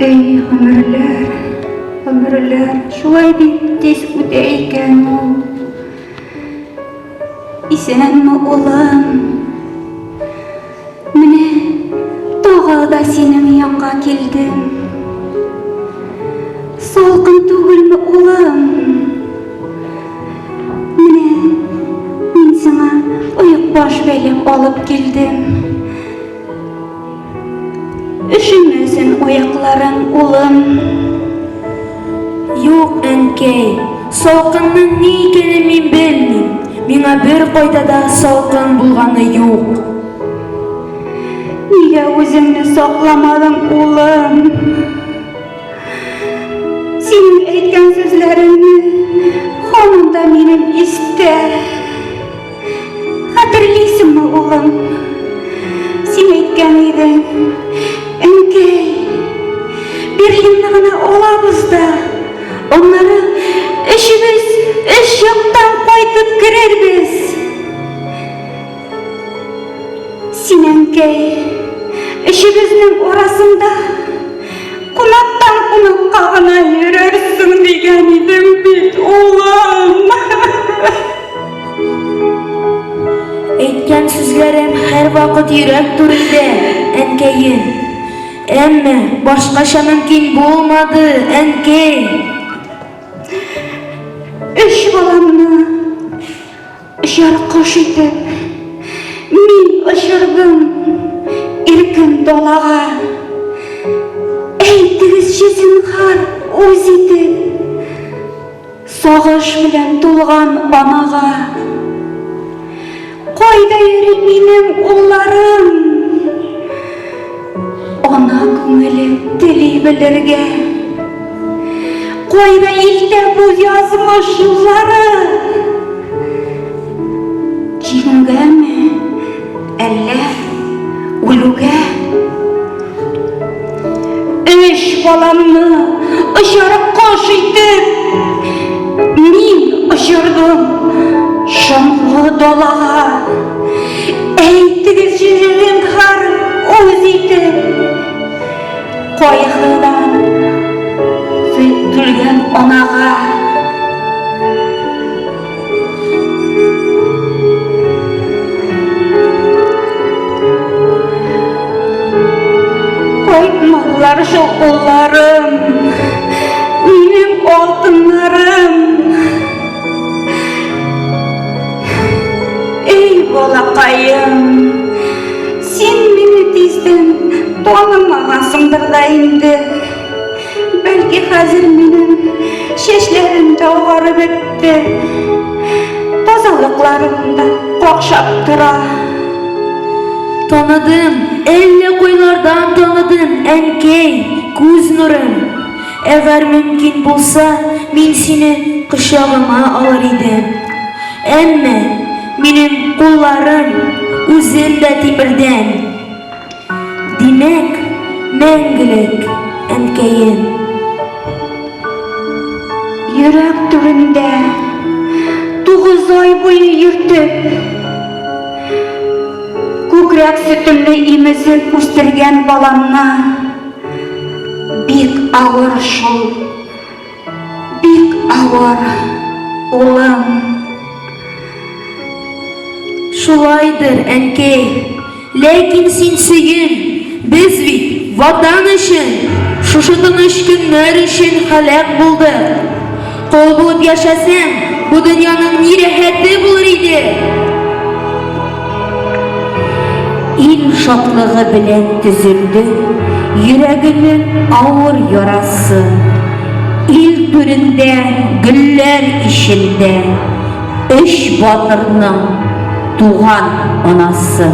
Эй, гомерләр, гомерләр, шулай бик тиз үтә икән ул. Исәнме, улым? Менә тагы да синең янга килдем. Салкын түгелме, улым? Менә мин сиңа оекбаш бәйләп алып килдем. Өшемәсен аякларың, улым. Юк, әнкәй, салкынның ни икәнен мин белмим. Миңа беркайда да салкын булганы юк. Нигә үзеңне сакламадың, улым? Синең әйткән сүзләреңне һаман да минем истә. Хәтерлисеңме, улым? Син әйткән идең, әнкәй, Берлинны гына алабыз да, аннары өчебез өч яктан кайтып керербез. Син, әнкәй, өчебезнең арасында кунактан кунакка гына йөрерсең дигән идең бит, улым. Әйткән сүзләрем һәрвакыт йөрәк түрендә, әнкәем. Әмма башкача мөмкин булмады, әнкәй. Өч баламны очар кош итеп мин очырдым иркен далага. Әйтегезче, зинһар, үз итеп. Сагыш белән тулган анага. Кайда йөри минем улларым? Ана күңеле тели белергә. Кайда илтә бу язмыш юллары? Җиңүгәме, әллә үлүгә? Өч баламны очар кош итеп, мин очырдым шомлы далага. Әйтегезче, зинһар, үз итеп, кайгыдан көлгән анага. Кайтмадылар шул улларым, минем алтыннарым. Эй, балакаем, син мине тиздән танымагансыңдыр да инде. Бәлки хәзер минем чәчләрем дә агарып бетте. Тазалыкларым да какшап тора. Таныдым, әллә кайлардан таныдым, әнкәй, күз нурым. Әгәр мөмкин булса, мин сине кочагыма алыр идем. Әмма минем кулларым үзем дә тимердән. Димәк, мәңгелек, әнкәем. Йөрәк түрендә 9 ай буе йөртеп, күкрәк сөтемне имезеп үстергән баламны бик авыр шул, бик авыр, улым. Шулайдыр, әнкәй. Ләкин син сөен, без бит Ватан өчен, шушы тыныч көннәр өчен һәлак булдык. Кол булып яшәсәң, бу дөньяның ни рәхәте булыр иде? Ил шатлыгы белән төзелде йөрәгемнең авыр ярасы. Ил түрендә, гөлләр эчендә өч батырның туган анасы.